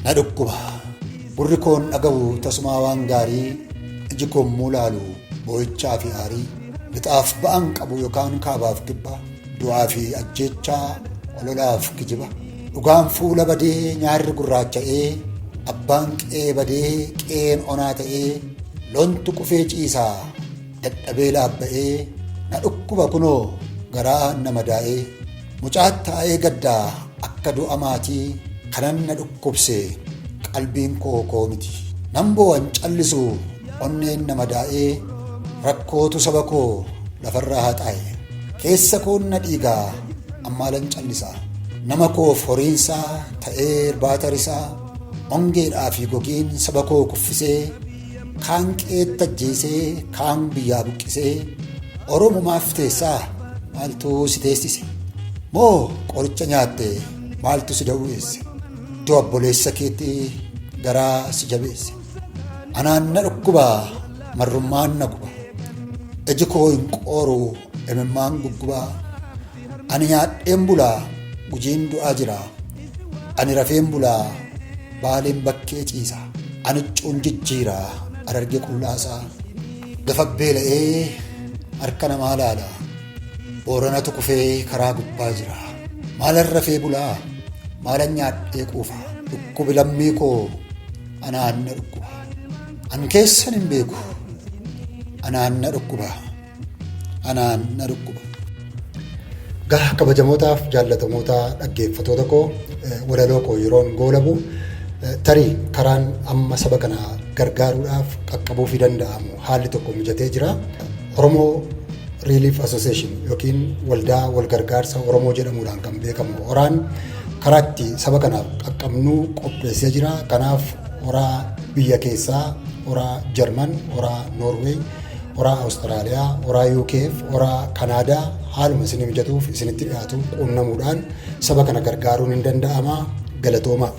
Na dhukkuba. Gurri koon dhaga'u tasumaa waan gaarii, iji kommuu laalu boo'ichaa fi aarii. Lixaaf ba'an qabu yookaan kaabaaf kibba, du'aa fi ajjeechaa, ololaaf kijiba. Dhugaan fuula badee nyaarri gurraacha'ee, abbaan qe'ee badee qe'een onaa ta'ee, loontu qufee ciisaa dadhabee laabba'ee, na dhukkuba kunoo garaa na madaa'ee. Mucaat taa'ee gaddaa akka du'a maatii, kanan na dhukkubse qalbiin koo koo miti. Nan boo'an callisu onneen na madaa'ee, rakkootu saba koo lafarraa haxaa'e. Keessa koon na dhiigaa ammaalan callisaa. Nama koof horiinsaa ta'ee irbaata risaa, ongeedhaa fi gogiin saba koo kuffisee, kaan qe'eetti ajjeesee kaan biyyaa buqqisee, Oromumaaf teessaa maaltu si teessise? Moo qoricha nyaatte maaltu si dawweesse? Du'a obboleessa keetti garaa si jabeesse. Anaan na dhukkuba, marrummaan na guba. Iji koo hin qooru, imimmaan guggubaa. Ani nyaadheen bulaa, Gujiin du'aa jira. Ani rafeen bulaa, Baaleen bakkee ciisa. Ani huccuun jijjiira, Hararge qullaasaa. Gafa beela'ee harka namaa laala. Booranatu kufee karaa gubbaa jira. Maalan rafee bulaa? Maalan nyaadhee quufa? Dhukkubi lammii koo anaan na dhukkuba. An keessan hin beeku. Anaan na dhukkuba. Anaan na dhukkuba. Gaa kabajamootaaf jaallatamoota dhaggeeffatoota koo, walaloo koo yeroon goolabu, tarii karaan amma saba kana gargaaruudhaaf qaqqabuufii danda'amu haalli tokko mijatee jira. Oromoo Relief Association yookiin waldaa walgargaarsa Oromoo jedhamuudhaan kan beekamu Horaan karaa itti saba kanaaf qaqqabnuu qopheessee jira. Kanaaf Horaa biyya keessaa, Horaa Jarman, Horaa Noorweey, Horaa Awustiraaliyaa, Horaa UK fi Horaa Kanaadaa haaluma isinii mijatuuf isinitti dhiyaatu quunnamuudhaan saba kana gargaaruun hin danda'ama. Galatoomaa.